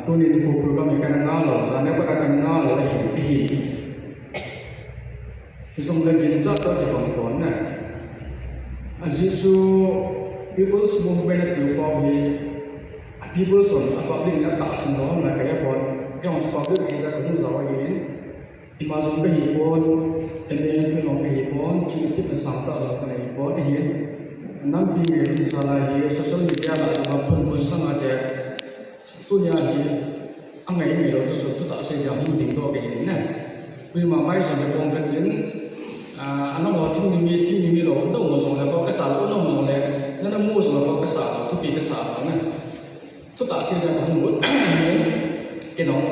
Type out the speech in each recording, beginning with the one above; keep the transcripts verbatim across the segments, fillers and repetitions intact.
Tuni nikho program hi kana ngah lou, janhi a pat a kana ngah lou ahi, ahi. Hijongle ginchat toh kibang pon na. Ajeh chu People's Movement atiu pau hi, a People's hon, a public in atahsan lou ham la kahe pon. Kei jong chu public ahi jeh a kahung jao ahi. Ima jong kahi pon, M A M P jong kahi pon, chini themna sangtah jong kana hi pon, ahin. Nampi ngailut jal a hi social media lah a phun phun sanga te, tunia hi angai ngai lou toh chu thutah sei dia hung ding toh kahin ne. Koima mai jong kapong katin, ah, nangho thing ni mi, thing ni mi lou, nangho jong le kho kasa lou, nangho jong le, nana mu jong le kho kasa lou, thupi kasa lou ne. Thutah sei jeh a kahung lut. Kei jong,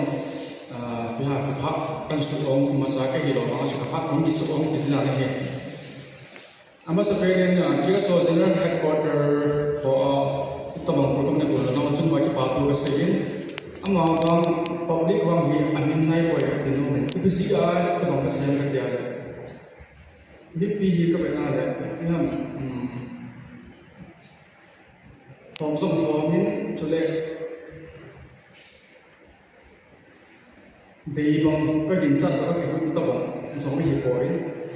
ah, ipi ham, kipa, kahin sut ong, masa kahi lou, masa kipa, kahung kisut ong, kiti jeh a hi. Amasapen in, ah, K S O General Headquarter ho, ah, itobang program nei bol nau chunga kipa thu kasei in. Amavang public vang hi amin nai poi kati nom in. Ipi jeh a, itobang kasei em kati a le. Mipi hi kavet na le, ipi ham, um, Khom jong khom in, chule dei bang kaginchat toh kakihut tabang jong ahipoi.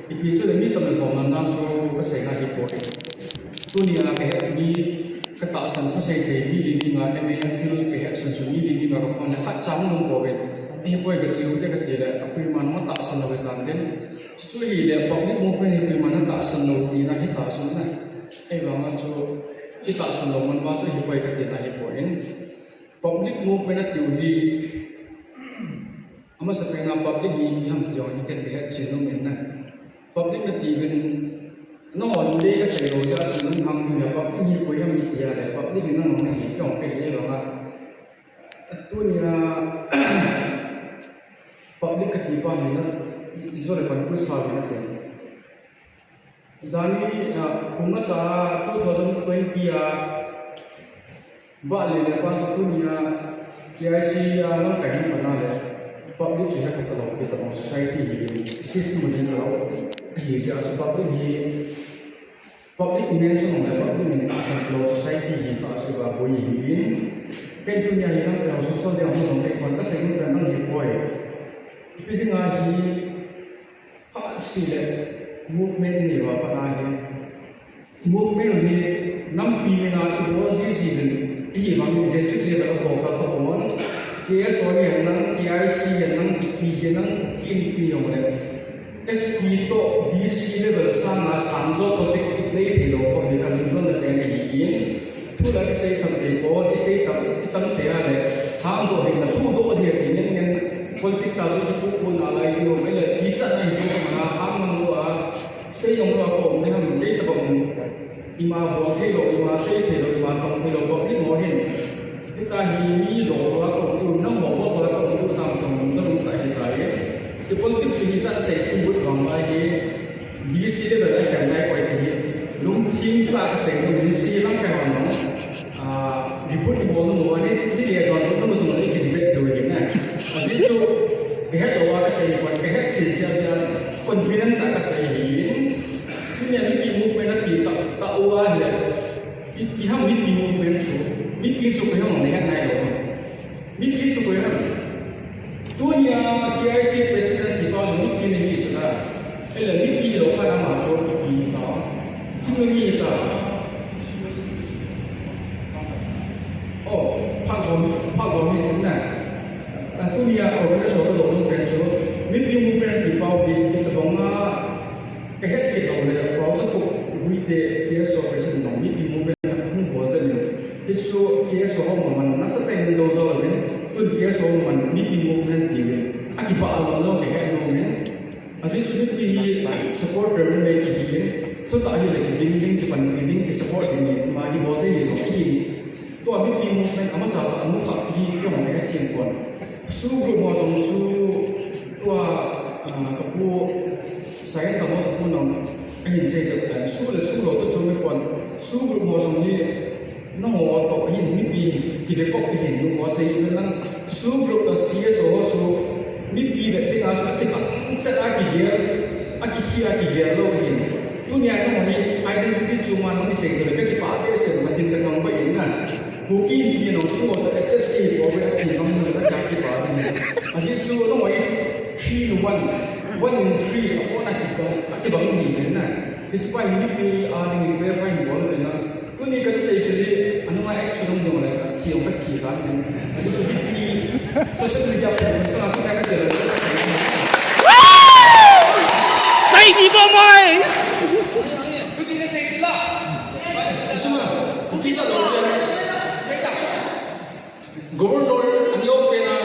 Ipi chule mi tamle khom lamna chu kasei ngai hipoi. Tunia kahet mi, katahsan kasei thei mi li dinga, M A M Phil kahet san chu mi li dinga kaphone le khat cha hung um pouve. Ahipoi kachiu te kati le, koiman atahsan lou hitan tin. Chuchu hile public movement hi koiman atahsan lou tina hita chu na. Ahivanga chu itahsan lou man uva chu hipoi katina hipoi. Public movement atiu hi, amasapen a public hi ipi ham ti jong hi ken kahet chen nom in na. Public nati uvin, nangho lungdei kasei lou jeh a chu lunghang ding a public hi koi ham iti a le, public hi nangho nahi, kei jong kahi vanga. Tunia public kati pa hi na, ijo le confuse pa hi na te. Janhi, ah, kum masa two thousand twenty a, vahle le pa chu tunia, K I C a lamkai hung pan a le, public chu hekha talou, kitabang society hi, system hi talou, ahi jeh a chu public hi, public mention le, public min tahsan talou society hi, pa chu vaboi hi in, ken tunia hi lamkai ho social dia hung jong kei kon kasei nung kan nang hipoi. Ipi dinga hi, Phat seh le movement nei uva pat a hi. Movement hi nampi min a ibol jiji uvin, ahivangin district level a kho kha kha pon. K S O hi henlang, K I C hi henlang, K P hi henlang, Kuki Inpi jong le. S P toh D C level sanga sangjo politics i play thei lou pon hi kalungdon na pen ahi in. Thu la kisei tam thei pon, isei tam, itam sei a le, hamdoh theina, huhdoh thei ti ngen ngen, politics a chu kipuipu nalai diu, ahile kichatna hi diu, mana ham mang lou a, sei jong lou a, kom le ham, kei tabang, ima bol thei lou, ima sei thei lou, ima tong thei lou, public ho hin. Hitia hi mi lou lou a kom diu, nangho bol bol a kom diu, tam tam, nalung tah hita e. Ti politics hi sa sei thim but vang lai hi. D C level a khen nai poi ti hi, lungthim tah a kasei nom in, hiche lamkai hon jong, ah, report ibol nom uva, ni, ni le don nom jong le ki debate thei u ahi na. Ajeh chu, kahet lou a kasei poi, kahet chen chen jeh a, confident tah a kasei ahi. Tunia mipi movement ati tah, tah uva le, i, ipi ham mipi movement chu, mipi chu koi ham nahet nai lou. Mipi chu koi ham? Tunia K I C president ti pa mipi nahi chu na. Ahile mipi lou khat ama chu mipi ta. Thim mi ta. Oh, phat lou, phat lou mi na. Ah, tunia organization lou lou pen chu. Mipi movement ti pa bi ti tabang a. Kahet kit lou le, Paojakup Guite K S O president jong mipi movement hung bol jeng in. Hichu K S O ho maman nasatah in dou dou in, tun K S O ho maman mipi movement ti uvin. Akipah lou lou kahet nom in. Ajeh chu mipi hi supporter mi kihi in. Thutah hile kiding ding, kipanpi ding, kisupport ding in. Ima kibol te hi jong kihi in. Tua mipi movement amasa tah a nungah hi kei jong kahe thei pon. SoO group ho jong chu tua, ah, kapu, Science ho kapu nang ahin sei jep tan. SoO le SoO lou toh chu mi pon. SoO group ho jong hi nangho toh hin mipi hin kive kop hin nangho sei uvin lang. SoO group le C S O ho chu mipi ve ding a chu akitang chet a kigel, akihi a kigel lou hin. Tunia nangho hi identity chunga nang sei jep le kakipah behseh, Pathen kathangvah in na. Kuki Inpi nang SoO ho toh F S K hi bol ve ati nang One, one in three, a kona kibang, a kibang hi ven na. Hiche pa hi mipi a dingin clarify hin bol ven na. Tuni ka thusei chu hi, anunga action um ding le ka thi, ka thi ka ven. Achu chu mipi, social media platform sa ka ka sei le. Sai di ba mai? Suma, ki sa lo le. Governor, ani o pena,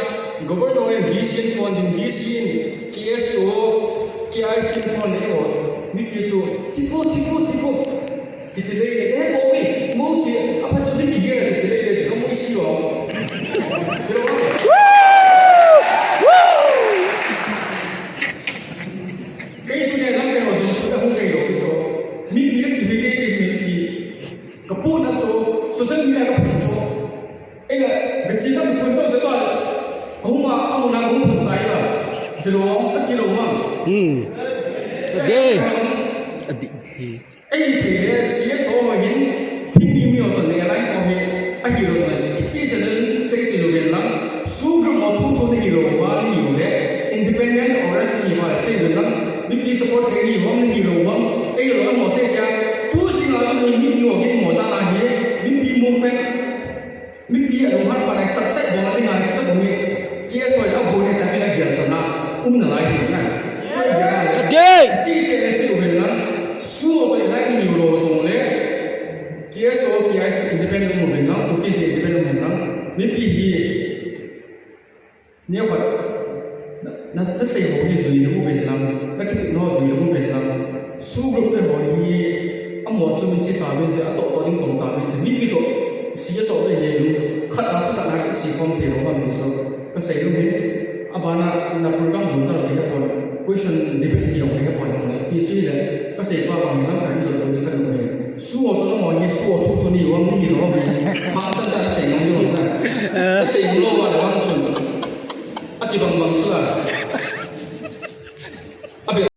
Governor in D C in phone ding, D C in K S O, K I C in phone ding o. Mipi chu, thipo, thipo, thipo. Kiti lei le, eh, ko mi, mo si, apa chu ni ki ye, kiti lei le, chu mo si o. Kei tu ne lam ke ho, so, so, ta hung kei lo, so. Mipi le ki, mi kei, kei, mipi. Ka pu na chu, social media ka pu chu. Ega, gachi ta phun to de ba. Kahung a, amun a kahung phun tai ba. Tilo, atilo ma. Hmm. Ade. Adi. Ei, thei le, C S O ho hin, thimi mi ho to ne lai ko hi. Ahilo na, kichi se len, sei chi lo ven lang. Su group mo thu thu ni hilo ba, ni hilo le. Independent or as ni ba, sei ven lang. Mipi support ke ni ho ni hilo ba. Ei lo mo sei sia. Tu si na ni mipi ho ke mo ta na hi. Mipi movement. Mipi a lunghan pa lai sak sak bol a ding a, hiche bol hi. K S O a bol hi ta pin a gel chana. Um na lai hi na. So ya. Ade! Chi se le si u hen lang. Su o lai ni u lo so le. K S O, K I C independent movement lang, Kuki independent movement lang. Mipi hi. Ni khat. Na, na, na sei ho hi jui le hu ven lang, na kiti no jui le hu ven lang. Su group te ho hi, amo chu min chi ta ven te, ato to ding tong ta ven te. Mipi to, C S O te hi lu, khat a khat a chi khom te ho ban ni so. Ka sei lu hi, abana na program lu ta te ha pon. Question debate hi ong he pon ong. Pi chu le, ka sei pa bang lang ka ni lo ni ka lu hi. Su o to mo hi, su o tu tu ni wang ni hi lo hi. Kha sa ta sei ngam ni wang na. Ka sei lo wa le wang chun. Akibang bang chu la.